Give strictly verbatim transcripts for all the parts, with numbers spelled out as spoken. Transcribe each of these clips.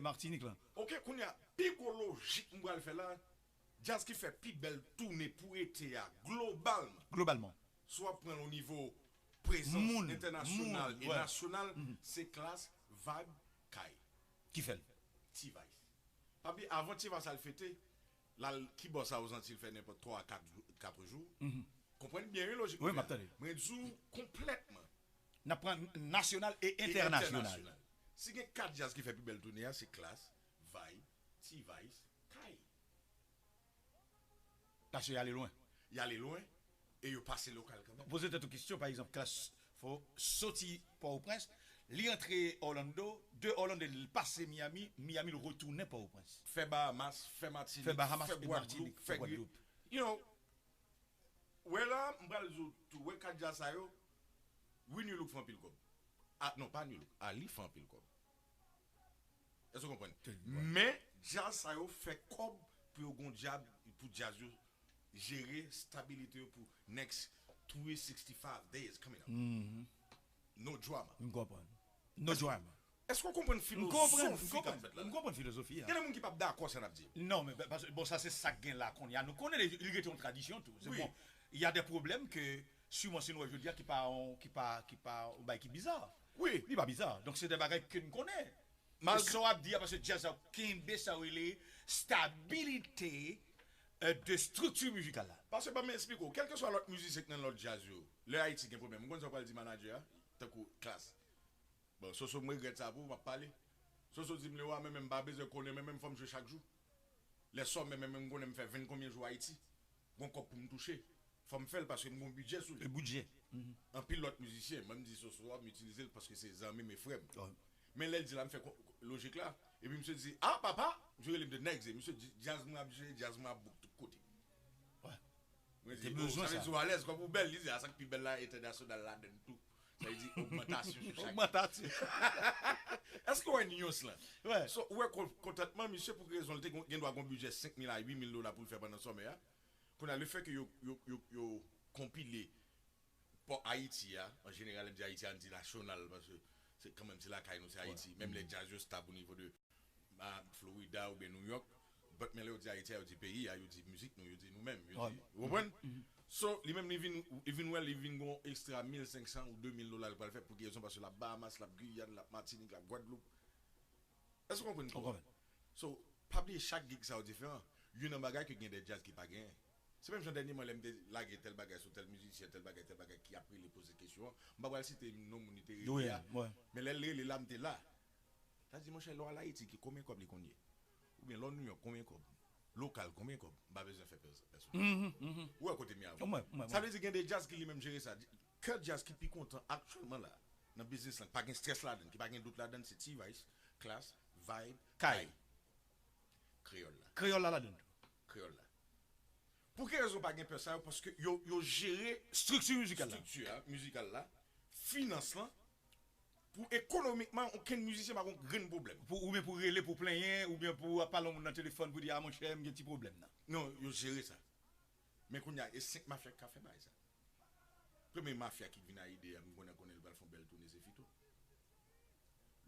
Matinik lan. Ok, kounye a, pi gwo lojik m pral fè la, djaz ki fè pi bèl toune pou ete a, globalman. Globalman. Si w ap pran l o nivo prezans entènasyonal e nasyonal, se Klass, Vybz, Kay. Ki fè l? T-Vice. Pa bliye, avan T-Vice al fete, l al Kibò sa Ozanti, l fè nenpòt twa a kat jou, kat jou. Konprann byen, wi, lojik mwen an. Mwen di w konplètman. N ap pran nasyonal e entènasyonal. Si gen kat djaz ki fè pi bèl toune a, se Klass, Vybz, T-Vice, Kay. Paske y ale lwen. Y ale lwen e yo pase lokal kanmenm. Poze tèt ou kesyon, pa egzanp, Klass fò soti Pòtoprens, li antre Orlando, de Orlando li pase Miami, Miami li retounen Pòtoprens. Fè Bahamas, fè Matinik, fè Gwadloup, fè Gwadloup. You know, wè la, m pral di w tou, wè kat djaz sa yo, wi, Nu Look fè anpil kòb. Ah, non, pa Nu Look, Ali fè anpil kòb. Èske w konprann? Men, djaz sa yo fè kòb pou yo gon djab, pou djaz yo jere stabilite yo pou next three sixty-five days coming up. No drama. M konprann. No drama. Èske w konprann filozofi k ap fèt la? M konprann filozofi a. Gen de moun ki p ap dakò sa n ap di. Non, men, bon, sa se sa k gen la kounye a. Nou konnen li rete yon tradisyon tou. Se bon, y a des problèmes que, siman, si nou wè jodi a, ki pa, ki pa, ki pa yon bagay ki biza. Wi. Li pa biza. Donk, se de bagay ke n konnen. Malgre sa w ap di a, paske djaz la kenbe sa w rele stabilite, euh, de strikti mizikal la. Paske ban m eksplike w, kèlkeswa lòt mizisyen k nan lòt djaz yo, lè Ayiti gen pwoblèm, ou konn sa w pral di manadjè a, tankou Klass. Bon, Soso, m regrèt sa pou ou, m ap pale. Soso di m, Lewa, mwen menm m pa bezwen konnen, mwen menm fò m jwe chak jou. Lè sòmè, mwen menm m konnen m fè vennkonbyen jou Ayiti. Gon kòb pou m touche. Fò m fè l paske m gon bidjè sou li. E bidjè. Anpil lòt mizisyen, mwen m di Soso a, m itilize l paske se zanmi m e frè m. Men lè l di la, m fè lojik la. Epi misye di, "Ah, papa!" Misye rele m de nèg, misye di, "Djaz mwen ap jwe, djaz mwen ap bouk tout kote." Mwen di, "Oh, sa vle di w alèz, kòb ou bèl." Li di, "Ah, sa k pi bèl la, entènasyonal ladann tou." Sa vle di ogmantasyon sou chak. Ogmantasyon. Èske w wè nyans lan? So, ou wè kontantman misye pou ki rezon l te gen dwa gon bidjè senk mil a uit mil dola pou l fè pandan sòmè a? Kounye a, lefètke yo, yo, yo, yo konpile pò Ayiti a, an jeneral, lè m di Ayiti a, m di nasyonal, paske se kanmenm se lakay nou, se Ayiti. Menm lè djaz yo stab o nivo de, ah, Florida oubyen New York, but men lè yo di Ayiti a, yo di peyi a, yo di mizik nou, yo di nou menm, yo di, ou konprann? So, li menm, li vin, li vin wè, li vin gon ekstra mil senk san ou de mil dola li pral fè, pou ki rezon? Paske l ap Bahamas, l ap Giyàn, l ap Matinik, l ap Gwadloup. Èske w konprann? Ou konprann. So, pa bliye chak gig sa yo diferan. Youn nan bagay ke gen de djaz ki pa genyen. Se menm jan dènyèman lè m te lage tèl bagay sou tèl mizisyen, tèl bagay, tèl bagay ki ap rele poze kesyon an. M pa pral site non moun li te rele a. Men lè l rele la, m te la. Sa di, monchè, lè w al Ayiti, ki konbyen kòb li konn ye? Oubyen lè w New York, konbyen kòb? Lokal, konbyen kòb? M pa bezwen fè pèsonn. Ou wè kote m ye avè w. Sa vle di gen de djaz ki li menm jere sa. Kè djaz ki pi kontan aktyèlman la, nan biznis lan, ki pa gen strès ladann, ki pa gen dout ladann, se T-Vice, Klass, Vybz, Kay. Kreyòl la. Kreyòl la ladann tou. Kreyòl la. Pou ki rezon pa gen pè sa yo? Paske yo, yo jere strikti mizikal la. Strikti a, mizikal la, finans lan, pou ekonomikman, okenn mizisyen pa gon grenn pwoblèm. Pou, oubyen pou rele, pou plenyen, oubyen pou ap pale yon moun nan telefòn, pou di, "A, monchè, m gen ti pwoblèm nan." Non, yo jere sa. Men kounye a, e senk mafya k ka fè bagay sa. Premye mafya ki vin a ide a, m konnen, konnen li pral fè yon bèl toune, se Fito.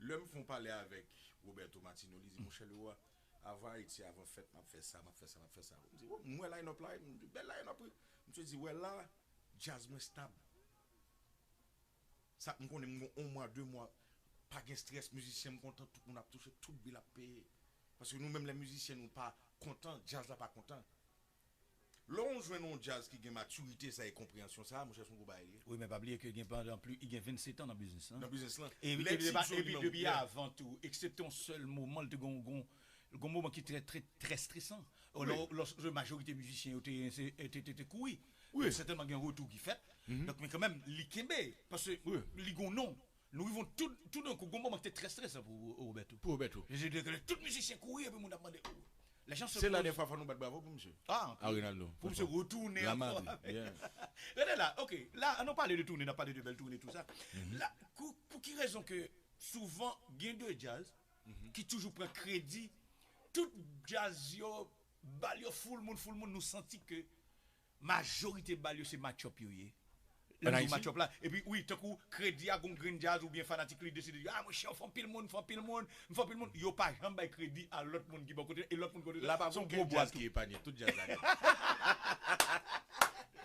Lè m fè yon pale avèk Roberto Martino, li di, "Monchè Leroy, avan Ayiti, avan fèt, m ap fè sa, m ap fè sa, m ap fè sa." M di, "Oh, m wè line-up la, m di, bèl line-up, wi." Misye di, "Wè la, djaz mwen stab." Sa, m konnen m gon yon mwa, de mwa, pa gen strès, mizisyen m kontan, tout moun ap touche, tout bil ap peye. Paske nou menm lè mizisyen nou pa kontan, djaz la pa kontan. Lè w jwenn yon djaz ki gen matirite sa e konpreyansyon sa, monchè, se yon gwo bagay li ye. Wi, men pa bliye ke gen pandan pli, li gen vennsetan nan biznis lan. Nan biznis lan. E, e depi, epi depi avan tou, eksepte yon sèl moman, li te gon, gon, gon moman ki trè, trè, trè stresan. Lò, lòske majorite mizisyen yo te, te, te, te, te kouri. Wi. Sètènman gen retou ki fèt. Donk, men kanmenm, li kenbe, paske li gon non. Nou rive tout, toudenkou, gon moman ki te trè stresan pou Roberto. Pou Roberto. Tout mizisyen kouri epi moun ap mande, oh. Se la dèfwa fò nou bat bravo pou misye. Ah, a Rinaldo. Pou misye retounen ankò. Rete la, ok. La, an nou pale de toune, n ap pale de bèl toune, tou sa. La, pou, pou ki rezon ke souvan gen de djaz ki toujou pran kredi, tout djaz yo, bal yo full moun, full moun, nou santi ke majorite bal yo se match-up yo ye. Lè m di w match up la. Epi wi, tankou kredi a gon grenn djaz oubyen fanatik li deside di, ah, monchè, m fè anpil moun, m fè anpil moun, m fè anpil moun. Yo pa janm bay kredi a lòt moun ki bò kote, e lòt moun kote. La pa gon grenn djaz ki epanye, tout djaz la nèt.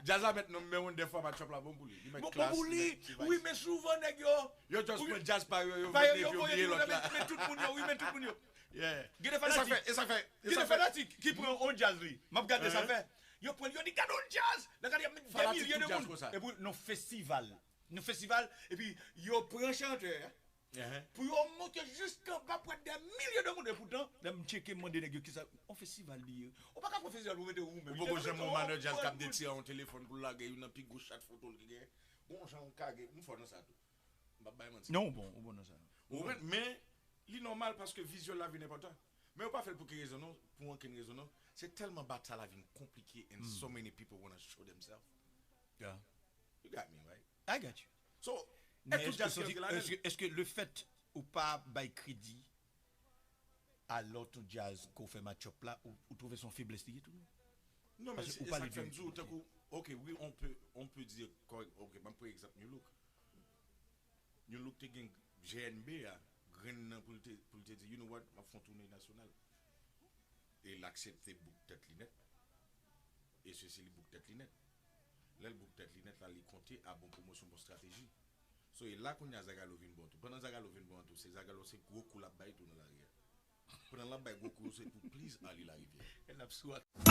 Djaz la mèt non, men yon dèfwa match up la bon pou li. Li mèt klas, li mèt ti vibes. Wi, men souvan nèg yo. Yo just pran djaz pa yo, yo vin yo voye lòt la. Men tout moun yo, wi, men tout moun yo. Gen de fanatik, gen de fanatik ki pran yon djaz li. M ap gade sa fè. Yo pran l, yo di, gade yon djaz. Nan gade, y ap met dè milye de moun. Epi nan festival. Nan festival, epi yo pran chantè a. Pou yo monte jiskanba pou dè milye de moun. Epoutan, lè m tcheke, m mande nèg yo kisa. On festival li ye. Ou pa ka pran festival pou mete ou menm. Ou poko janm wè yon manager k ap detire yon telefòn pou l lage youn nan pi gwo chat foto l ki gen. Bon, jan ou ka gen, m fò nan sa tou. M p ap bay manti. Non, ou bon, ou bon nan sa. Ou konprann? Men, li nòmal paske vizyèl la vin enpòtan. Men yo pa fè l pou ki rezon non, pou ankenn rezon non. Se tèlman batay la vin konplike and so many people wanna show themselves. Yeah. You got me, right? I got you. So, men èske, èske, èske le fèt ou pa bay kredi a lòt yon djaz ke w fè match up la, ou, ou twouve se yon feblès li ye tou? Non, men se sa k fè m di w, tankou, ok, wi, on peut, on peut dire, ok, m ap pran egzanp New Look. New Look te gen G N B a, grenn nan pou l te, pou l te di, you know what, m ap fè yon toune nasyonal. E l aksepte book tèt li nèt. E sesi li book tèt li nèt. Lè l book tèt li nèt la, li konte a bon pwomosyon, bon estrateji. So, e la kounye a Zagalo vin bon tou. Pandan Zagalo vin bon an tou, se Zagalo se gwo kou l ap bay tou nan lari a. Pandan l ap bay gwo kou yo, se pou please Arly Larivière. E l ap sou ak